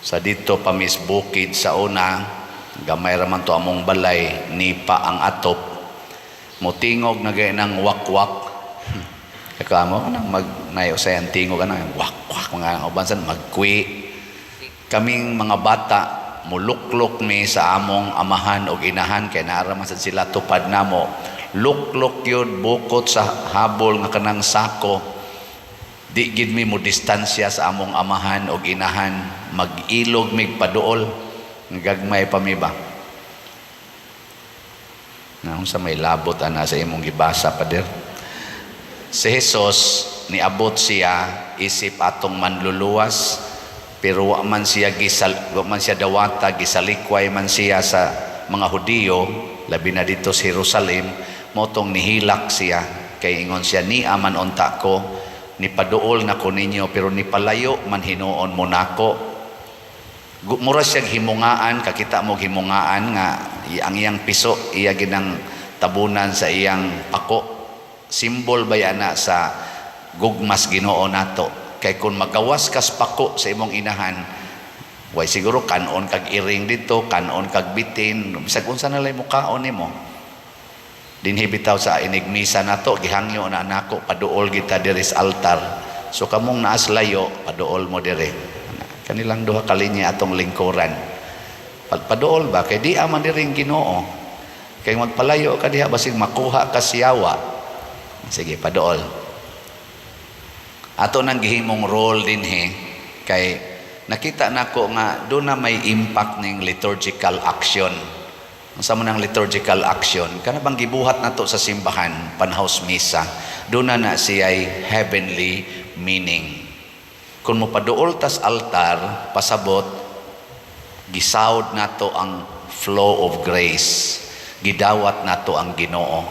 Sa dito pa mis bukid sa una, gamay ra man to among balay, nipa ang atop. Mutingog na gay ng wakwak. Kamo kanang mag nayo sa tingog ana wakwak, mga uban sad magkwi. Kaming mga bata, muluklok mi sa among amahan og inahan kay naa ra man sad sila tupad namo. Luklok yun bukot sa habol nga kanang sako. Di gid mi mo distansya sa among amahan og inahan, mag-ilog mig paduol. Gagmay pa mi ba? Na sa may labot ana sa imong gibasa, pader. Si Jesus, niabot siya isip atong manluluwas, pero wa man siya dawata, gisalikway man siya sa mga Hudiyo, labi na dito sa Jerusalem, motong nihilak siya kay ingon siya, "Nia man unta ko, nipaduol na ko ninyo, pero nipalayo man hinuon mo nako." Mura siya himungaan, kakita mo himungaan nga ang iyang piso iya ginang tabunan sa iyang pako. Simbol ba na sa gugmas Ginoo nato? Kay kung magawas kas pako sa imong inahan, way siguro kanon kag iring dito, kanon kag bitin, bisag unsa na lay mukaon nimo. Dinhi bitaw sa inigmisa nato, gihangyo na nako paduol kita diri sa altar. So kamong naas layo, paduol mo diri. Kanilang duha ka linya atong lingkuran. Pagpaduol ba kay di man diri ang Ginoo. Kay magpalayo ka diha, basig makuha ka siyawa. Sige, paduol. Ato nang gihimong role dinhi kay nakita nako nga do na may impact ning liturgical action. Ang sa mo ng liturgical action, kana bang gibuhat nato sa simbahan, panhaws misa, do na na siya'y heavenly meaning. Kung mopaduol tas altar, pasabot, gisawd nato ang flow of grace. Gidawat nato ang Ginoo.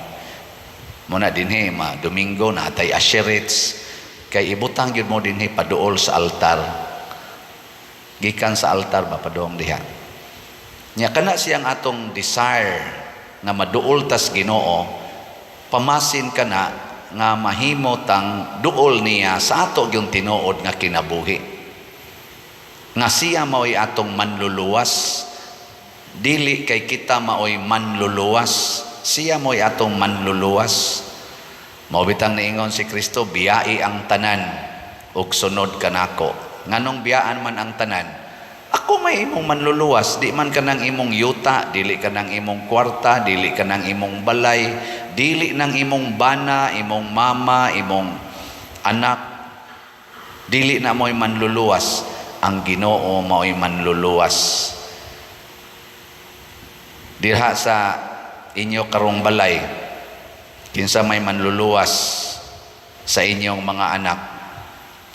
Muna dinhi ma Domingo na atay usherettes kay ibutang gyud mo dinhi paduol sa altar. Gikan sa altar ba, padung diha. Nya kana siyang atong desire nga maduol tas Ginoo, pamasin kana nga mahimo tang duol niya sa ato gyung tinuod nga kinabuhi. Nga siya mao'y atong manluluwas, dili kay kita mao'y manluluwas, siya mao'y atong manluluwas. Mao bitang niingon si Kristo, "Biyai ang tanan ug sunod kanako." Nganong biyaan man ang tanan? Ako may imong manluluwas, di man kanang imong yuta, dili kanang imong kwarta, dili kanang imong balay, dili nang imong bana, imong mama, imong anak. Dili na mo'y manluluwas. Ang Ginoo mao'y manluluwas. Diha sa inyo karong balay, kinsa may manluluwas sa inyong mga anak?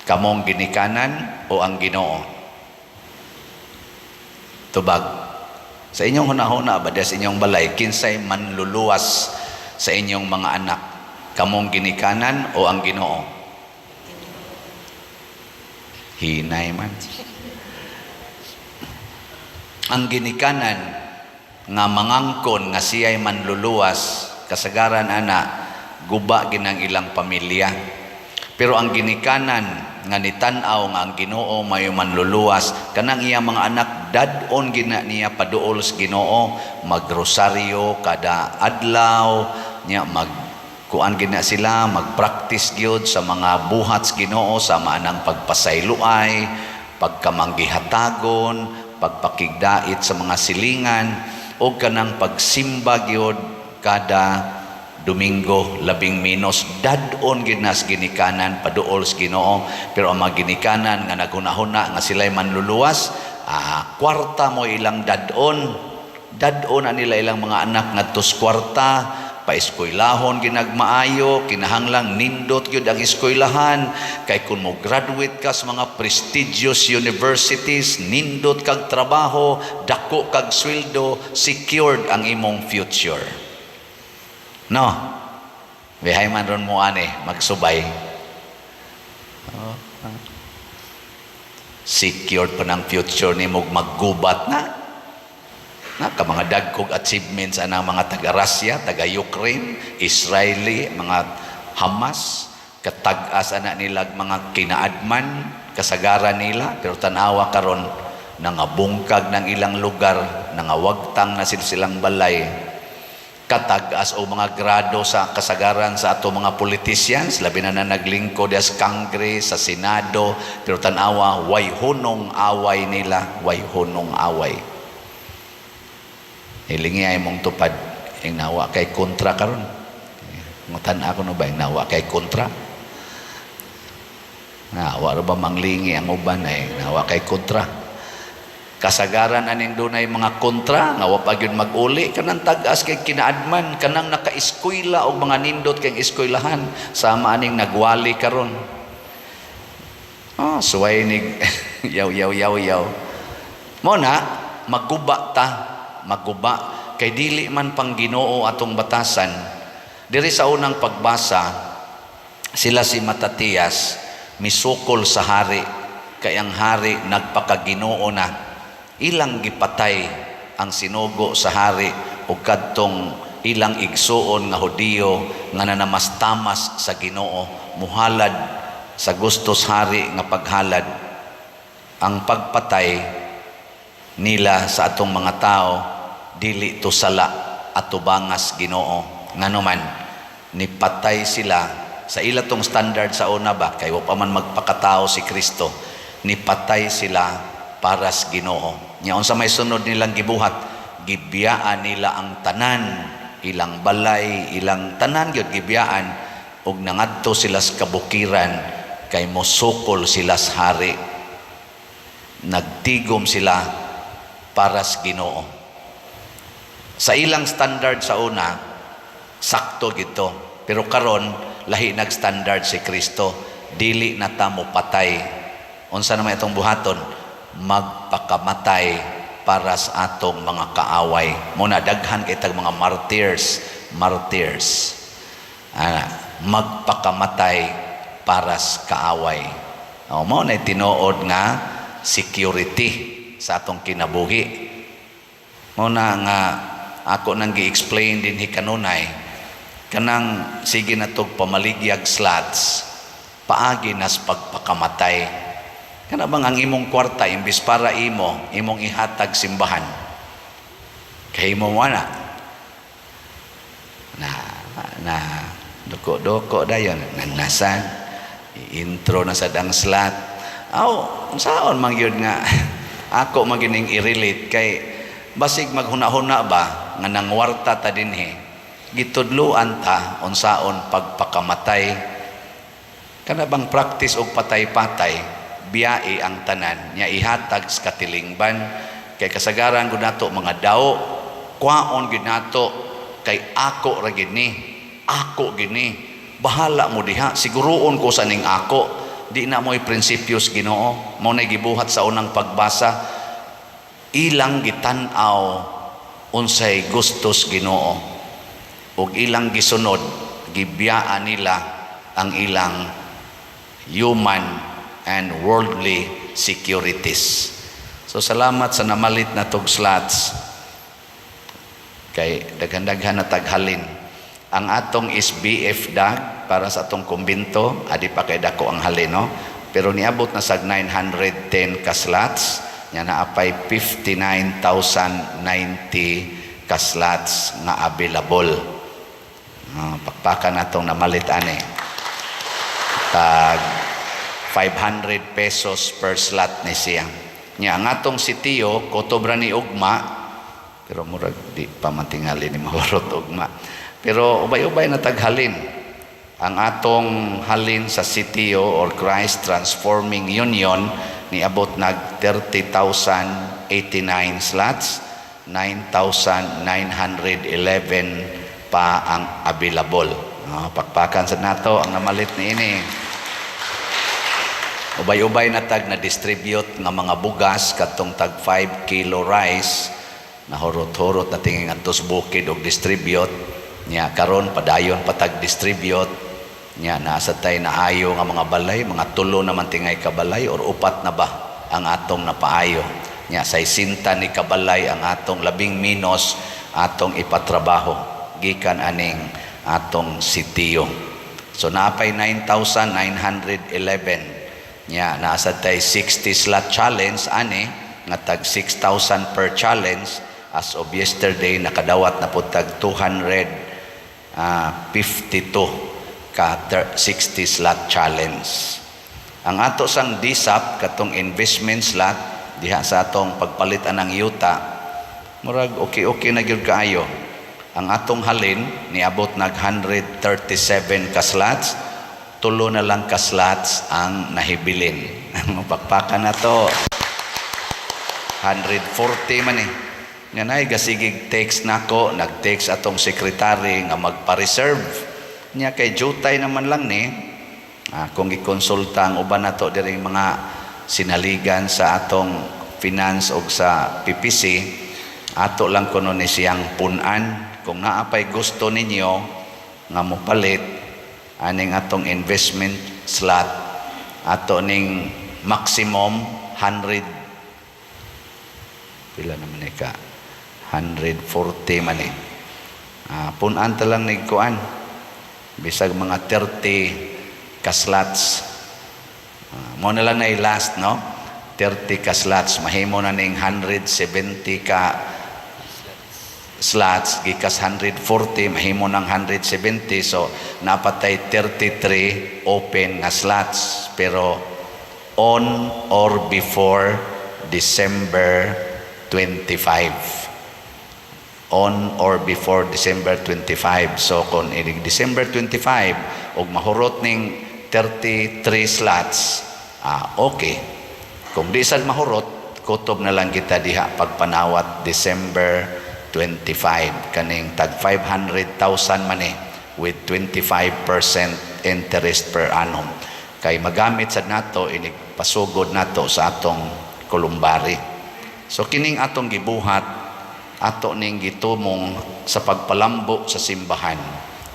Kamong ginikanan o ang Ginoo? Tubag. Sa inyong hunahuna ba, sa inyong balay, kinsay manluluwas sa inyong mga anak? Kamong ginikanan o ang Ginoo? Hinay man. Ang ginikanan nga mangangkon nga siya'y manluluwas, kasagaran ana, guba ginang ilang pamilya. Pero ang ginikanan nga nitan-aw nga ang Ginoo may manluluwas, kanang iya mga anak dad-on gina niya paduol sa Ginoo, magrosaryo kada adlaw, nya mag kuan gina sila, magpractice gyud sa mga buhat sa Ginoo sama anang pagpasayloay, pagkamanggihatagon, pagpakigdait sa mga silingan o kanang pagsimba gyud kada Domingo labing minos. Dad-on gid nas ginikanan paduol sa Ginoo. Pero ang mga ginikanan nga naghunahuna nga sila'y manluluwas, kwarta mo ilang dad-on. Dad-on na nila ilang mga anak ngadto sa kwarta, paeskwelahon ginagmaayo, kinahanglang nindot gyud ang eskwelahan kay kung mo graduate ka sa mga prestigious universities, nindot kag trabaho, dako kag sweldo, secured ang imong future. No? Bihay man ron mo ane, magsubay. Oh, secured pa ng future ni mo, maggubat na. Na ka mga dagkog achievements anang mga taga Russia, taga Ukraine, Israeli, mga Hamas, katag-as ana nila mga kinaadman, kasagaran nila, pero tanawa karon Nangabungkag ng ilang lugar, nangawagtang na silsilang balay, katag-as o mga grado sa kasagaran sa ato mga politicians, labi na na naglingkod as Congress, sa Senado, pero tan-awa, way hunong away nila, way hunong away. Hilingi ay mong tupad, ing nawa kay kontra karon. Ngutan ako no ba, ing nawa kay kontra? Na, wa ra ba manglingi ang uban ay nawa kay kontra? Kasagaran aning dunay mga kontra nga wa pa gyud mag-uli, kanang tag-as kay kinaadman, kanang naka-eskwela og mga nindot kay eskwelahan, sama aning nagwali karon. Oh, suway ni yaw yaw yaw yaw. Mo na magguba ta, magguba kay dili man pang Ginoo atong batasan. Diri sa unang pagbasa, sila si Matatias misukol sa hari kay ang hari nagpakaginoo na. Ilang gipatay ang sinugo sa hari ug kadtong ilang igsuon nga Hudiyo nga nanamastamas sa Ginoo, muhalad sa gustos hari nga paghalad. Ang pagpatay nila sa atong mga tao dili to sala atubangas Ginoo, ngano man nipatay sila sa ila tong standard sa una ba, kay wa pa man magpakatao si Kristo. Nipatay sila para sa Ginoo. Nya unsa may sunod nilang gibuhat? Gibiyaan nila ang tanan, ilang balay, ilang tanan gyud gibiyaan ug nangadto sila sa kabukiran kay mosukol sila sa hari. Nagtigom sila para sa Ginoo. Sa ilang standard sa una, sakto gito. Pero karon lahi nag-standard si Kristo, dili na ta mo patay. Unsa naman itong buhaton? Magpakamatay para sa atong mga kaaway. Muna daghan kay tag mga martyrs, martyrs. Ah, magpakamatay para sa kaaway. O, mao na tinuod nga security sa atong kinabuhi. Mao na nga ako nang gi-explain din kanunay, kanang sige na tog pamaligyag slots, paagi nas pagpakamatay. Kana bang ang imong kwarta, imbis para imo, imong ihatag simbahan? Kay mo na na na duko-duko dayon nanasan intro na sad ang slot. Aw, saon man gyud nga ako magining i-relate kay basig maghuna-huna ba nga nangwarta ta dinhi, gitudluan ta unsaon pagpakamatay. Kana bang practice og patay-patay, biyai ang tanan nya ihatag sa katilingban, kay kasagaran gud nato mga daw, kwaon gid nato kay ako ra gid ni, ako gid ni, bahala mo diha, siguruon ko sa ning ako. Di na mo'y prinsipyos Ginoo. Mao na gibuhat sa unang pagbasa, ilang gitan-aw unsay gustos Ginoo ug ilang gisunod. Gibiyaan nila ang ilang human and worldly securities. So salamat sa namalit na tog slots kay daghan-daghan na taghalin. Ang atong SBF dag para sa atong kumbinto, adi pa kay dako ang halin, no? Pero niabot na sag 910 ka slots, nya naapay 59,090 ka slots nga available. Ah, pakpakan natong namalit ani. Tag 500 pesos per slot ni siya. Nya ang atong sitiyo, kotobra ni ugma, pero murag di pa matingali ni mahurot ugma. Pero ubay-ubay na taghalin. Ang atong halin sa sitiyo or Christ Transforming Union niabot nag 30,089 slots, 9,911 pa ang available. Oh, pakpakan sa nato ang namalit ni ini. Ubay-ubay na tag na distribute nga mga bugas, katong tag 5 kilo rice, nahurot-hurot na tingin ngadto sa bukid og distribute nya. Karon padayon pa tag distribute nya. Nasa tay naayo nga mga balay, mga tulo naman tingay ka balay or upat na ba ang atong napaayo nya. Sa ni kabalay ang atong labing minos atong ipatrabaho gikan aning atong sitiyo. So naapay 9,911 nya. Nasa tay 60 slot challenge ani. nga tag 6,000 per challenge. As of yesterday, nakadawat na po tag 252 ka 60 slot challenge. Ang ato sang DSAP, katong investment slot diha sa atong pagpalit anang yuta, murag okay-okay na gyud kaayo. Ang atong halin niabot nag 137 ka slots, tulo na lang ka slots ang nahibilin. Mapakpakan na to. 140 man eh. Nga nay gasigig text nako, nag-text atong secretary nga magpa-reserve. Nya kay jutay naman lang ni. Kung gikonsulta ang uban nato diri, mga sinaligan sa atong finance og sa PPC, ato lang kuno ni siyang punan. Kung naa pay gusto ninyo nga mopalit aning atong investment slot, ato ning maximum 100, pila naman ni ka, 140 man eh. Punan ta lang ni kuan bisag mga 30 ka slots. Mo na lang na last, no, 30 ka slots, mahimo na ning 170 ka slots. Gikas 140, mahimo ng 170, so napatay 33 open nga slots, pero on or before December 25, on or before December 25. So kung inig December 25 og mahurot ning 33 slots, okay. Kung di sad mahurot, kutob na lang kita diha pagpanawat December 25, kaning tag 500,000 man eh with 25% interest per annum. Kay magamit sad nato inig pasugod nato sa atong columbary. So kining atong gibuhat, ato ning gitumong sa pagpalambo sa simbahan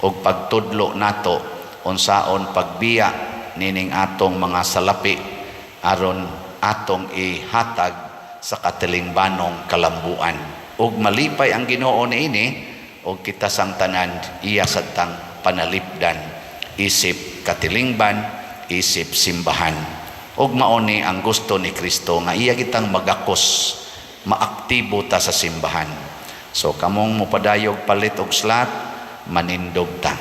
ug pagtudlo nato unsaon pagbiya nining atong mga salapi aron atong ihatag sa katilingbanong kalambuan, ug malipay ang Ginoo niini ug kita sang tanan iya sadtang panalipdan isip katilingban, isip simbahan. Ug mao ni ang gusto ni Kristo nga iya kitang magakos, maaktibo ta sa simbahan. So kamong mopadayog palit og slot, manindog ta.